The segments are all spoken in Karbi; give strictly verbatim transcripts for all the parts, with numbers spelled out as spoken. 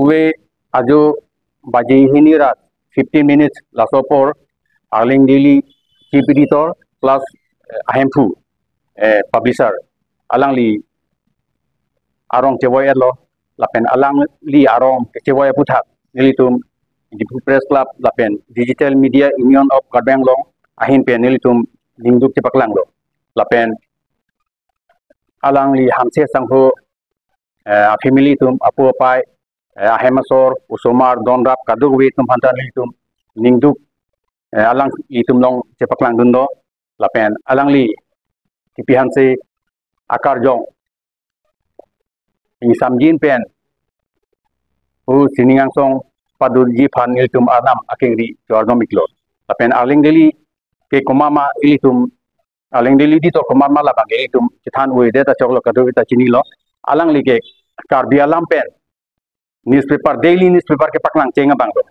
Ave ajo baji hini rat fifteen minutes laso apor Arleng Daily chief editor plus, eh, ahemphu, eh, publisher alangli arong chevoi-etlo, lapen alangli arong chevoi aphuthak nelitum Diphu Press Club lapen Digital Media Union of Karbi Anglong ahin pen nelitum ningduk chepaklanglo. Lapen alangli Hanse Sangho, eh, family atum, apo apai, eh, ahem asor, osomar, donrap kadokave atum aphanta nelitum ningduk, eh, alanglitum along chepaklangdunlo. Lapen alangli Kipi Hanse akarjong ingsamjin pen hu sining angsong padunji aphan nelitum arnam akengri jordom iklo. Lapen Arleng Daily ke komat ma ilitum, Arleng Daily editor komat ma labang ke ilitum chethan-oi det achoklo, kadokave ta chinilo. Alangli ke Karbi alam pen newspaper, daily newspaper kepaklang cheng abang do.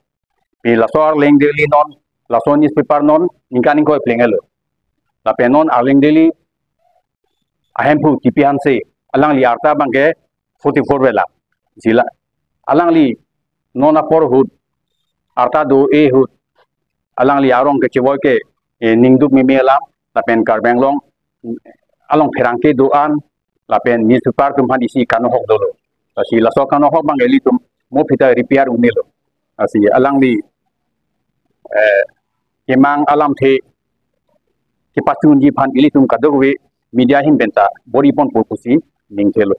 Pi laso Arleng Daily non, laso newspaper non ningkan ingkoi pleng-etlo. Lapen non Arleng Daily ahemphu Kipi Hanse alangli arta abang ke forty-four vela. Sila alangli non apor ahut arta do-e ahut alangli arong kechevoi ke, eh, ningduk meme alam lapen Karbi Anglong along pherangke do-an lapen newspaper atum aphan isi kanohok dolo. Lasi laso kanohok abang ilitum mo aphi ta repair un-elo. Lasi alangli, eh, kemang alamthe kepachunji aphan ilitum kadokave media ahin pen ta bor-iponpo pusi ningthelo.